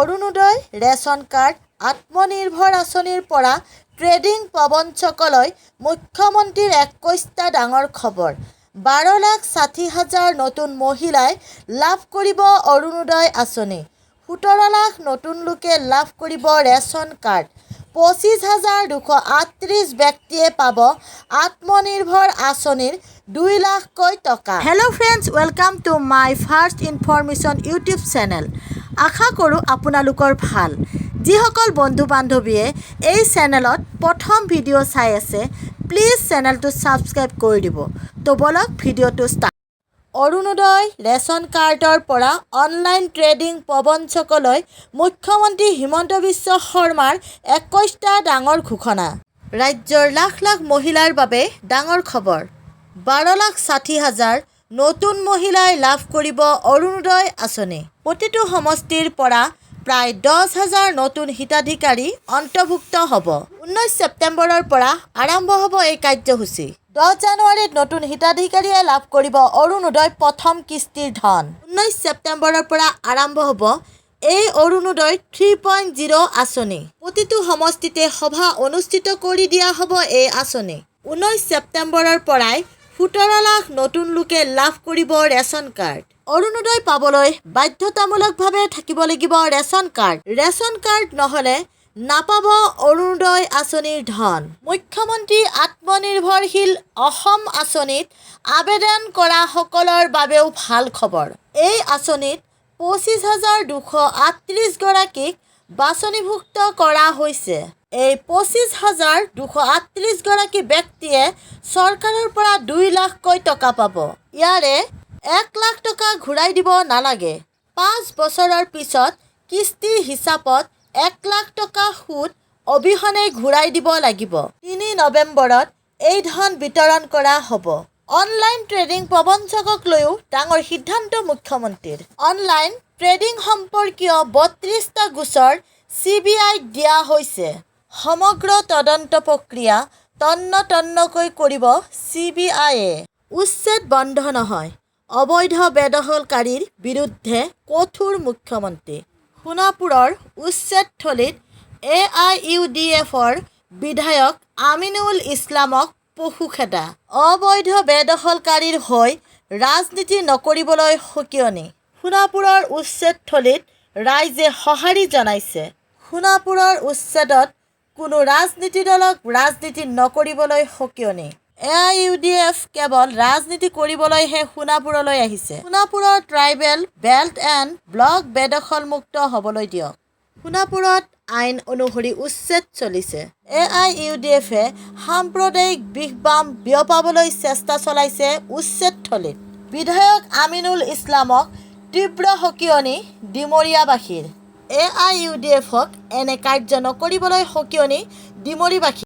Orunodoi, ration card, আত্মনিৰ্ভৰ আঁচনিৰ পৰা ট্ৰেডিং প্ৰবঞ্চকলৈ মুখ্যমন্ত্ৰীৰ 21টা ডাঙৰ খবৰ। 12 লাখ 60 হাজাৰ নতুন মহিলাই লাভ কৰিব অৰুণোদয় আঁচনি। 17 লাখ নতুন লোকে লাভ কৰিব ৰেচন কাৰ্ড। 25 হাজাৰ 238 ব্যক্তিয়ে পাব আত্মনিৰ্ভৰ আঁচনিৰ 2 লাখকৈ টকা। Hello friends, welcome to my First Information YouTube channel। আশা কৰোঁ আপোনালোকৰ ভাল। যিসকল বন্ধু বান্ধৱীয়ে এই চেনেলত প্ৰথম ভিডিঅ' চাই আছে, প্লিজ চেনেলটো ছাবস্ক্ৰাইব কৰি দিব। তো ব'লক, ভিডিঅ'টো ষ্টাৰ্ট। অৰুণোদয়, ৰেচন কাৰ্ডৰ পৰা অনলাইন ট্ৰেডিং প্ৰবঞ্চকলৈ মুখ্যমন্ত্ৰী হিমন্ত বিশ্ব শৰ্মাৰ 21টা ডাঙৰ ঘোষণা। ৰাজ্যৰ লাখ লাখ মহিলাৰ বাবে ডাঙৰ খবৰ। 12 লাখ 60 হাজাৰ নতুন মহিলাই লাভ কৰিব অৰুণোদয় আঁচনি। প্ৰতিটো সমষ্টিৰ পৰা প্ৰায় 10 হাজাৰ নতুন হিতাধিকাৰী অন্তৰ্ভুক্ত হ'ব। 19 ছেপ্টেম্বৰৰ পৰা আৰম্ভ হ'ব এই কাৰ্যসূচী। 10 জানুৱাৰীত নতুন হিতাধিকাৰীয়ে লাভ কৰিব অৰুণোদয় প্ৰথম কিস্তিৰ ধন। 19 ছেপ্টেম্বৰৰ পৰা আৰম্ভ হ'ব এই অৰুণোদয় 3.0 আঁচনি। প্ৰতিটো সমষ্টিতে সভা অনুষ্ঠিত কৰি দিয়া হ'ব এই আঁচনি। 19 ছেপ্টেম্বৰৰ পৰাই 17 লাখ নতুন লোকে লাভ কৰিব ৰেচন কাৰ্ড। অৰুণোদয় পাবলৈ বাধ্যতামূলকভাৱে থাকিব লাগিব ৰেচন কাৰ্ড। ৰেচন কাৰ্ড নহ'লে নাপাব অৰুণোদয় আঁচনিৰ ধন। মুখ্যমন্ত্ৰী আত্মনিৰ্ভৰশীল অসম আঁচনিত আবেদন কৰা সকলৰ বাবেও ভাল খবৰ। এই আঁচনিত 25 হাজাৰ 238 গৰাকীক বাছনিভুক্ত কৰা হৈছে। এই 25 হাজাৰ 238 গৰাকী ব্যক্তিয়ে চৰকাৰৰ পৰা 2 লাখকৈ টকা পাব। ইয়াৰে 1 লাখ টকা ঘূৰাই দিব নালাগে। 5 বছৰৰ পিছত কিস্তি হিচাপত 1 লাখ টকা সুত অবিহনে ঘূৰাই দিব লাগিব। 3 নৱেম্বৰত এই ধন বিতৰণ কৰা হ'ব। অনলাইন ট্ৰেডিং প্ৰবঞ্চকক লৈও ডাঙৰ সিদ্ধান্ত মুখ্যমন্ত্ৰীৰ। অনলাইন ট্ৰেডিং সম্পৰ্কীয় 32টা গোচৰ চি বি আইক দিয়া হৈছে। সমগ্ৰ তদন্ত প্ৰক্ৰিয়া তন্ন তন্নকৈ কৰিব চি বি আইয়ে। উচ্ছেদ বন্ধ নহয়, অবৈধ বেদখলকাৰীৰ বিৰুদ্ধে কঠোৰ মুখ্যমন্ত্ৰী। সোণাপুৰৰ উচ্ছেদথলীত এ I U D এফৰ বিধায়ক আমিনুল ইছলামক পশুখেদা। অবৈধ বেদখলকাৰীৰ হৈ ৰাজনীতি নকৰিবলৈ সকীয়নি। সোণাপুৰৰ উচ্ছেদথলীত ৰাইজে সঁহাৰি জনাইছে। সোণাপুৰৰ উচ্ছেদত কোনো ৰাজনীতি দলক ৰাজনীতি নকৰিবলৈ সকীয়নি। A I U D F কেৱল ৰাজনীতি কৰিবলৈহে সোণাপুৰলৈ আহিছে। সোণাপুৰৰ ট্ৰাইবেল বেল্ট এণ্ড ব্লক বেদখলমুক্ত হ'বলৈ দিয়ক। সোণাপুৰত আইন অনুসৰি উচ্ছেদ চলিছে। এ I U D এফে সাম্প্ৰদায়িক বিষবাম বিয়পাবলৈ চেষ্টা চলাইছে উচ্ছেদথলীত। বিধায়ক আমিনুল ইছলামক তীব্ৰ সকীয়নি ডিমৰীয়াবাসীৰ। এ I U D এফক এনে কাৰ্য নকৰিবলৈ সকীয়নি ডিমৰীবাসী।